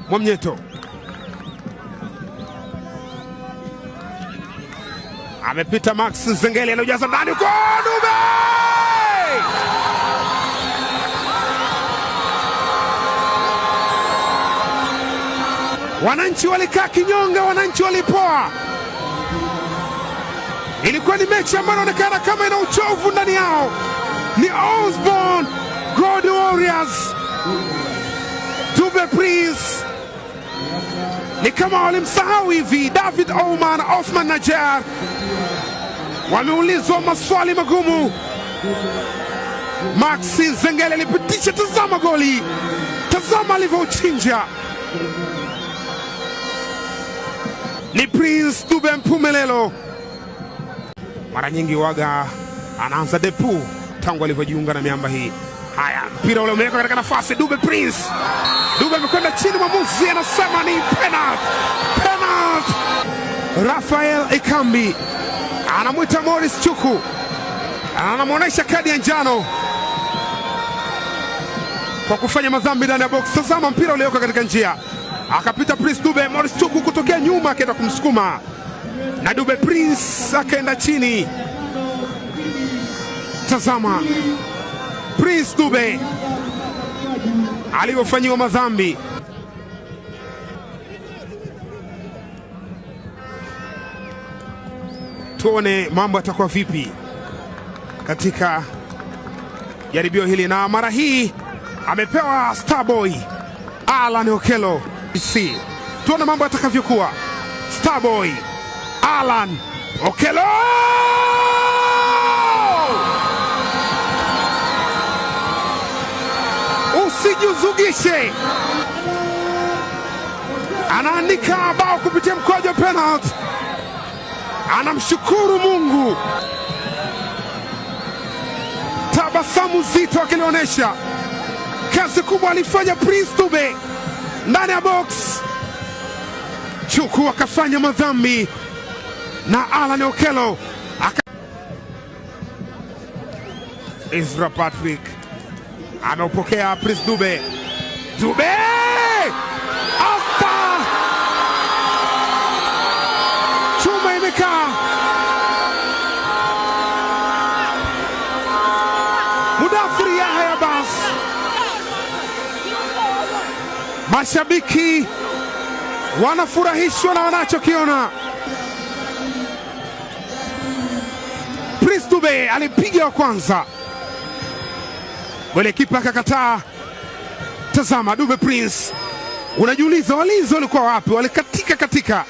Mwamnyeto amepita Max Nzengeli, anajaza ndani kwa Dube! Wananchi walikaa kinyonge, wananchi walipoa. Ilikuwa ni mechi ambayo inaonekana kama ina uchovu ndani yao. Ni Osborne God Warriors, Dube Prince ni kama walimsahau hivi. David Oman, Othman Najar wameulizwa maswali magumu. Max Nzengeli alipitisha, tazama goli, tazama alivyouchinja. Ni Prince Dube Mpumelelo. Mara nyingi waga anaanza depu tangu alivyojiunga na miamba hii. Haya, mpira ule umewekwa katika nafasi Dube Prince. Dube amekwenda chini, mwamuzi anasema ni penalty. Penalty. Rafael Ekambi anamwita Morris Chuku, anamuonesha kadi ya njano kwa kufanya madhambi ndani ya box. Tazama mpira uliowekwa katika njia, akapita Prince Dube, Morris Chuku kutokea nyuma akaenda kumsukuma na Dube Prince akaenda chini. Tazama Prince Dube alivyofanyiwa madhambi. Tuone mambo yatakuwa vipi katika jaribio hili, na mara hii amepewa Starboy Alan Okello. C. Tuone mambo yatakavyokuwa. Starboy Alan Okello! Usijizugishe. Anaandika bao kupitia mkwaju wa penalty. Anamshukuru Mungu. Tabasamu zito akilionyesha. Kazi kubwa alifanya Prince Dube ndani ya box. Chuku akafanya madhambi na Alan Okello. Ezra Patrick ameupokea Prince Dube. Dube! Asta! Chuma imekaa. Mudathiri Yahya Abbas. Mashabiki wanafurahishwa na wanachokiona. Prince Dube alipiga wa kwanza, golikipa akakataa. Tazama Dube Prince, unajiuliza walinzi walikuwa wapi? Walikatika katika.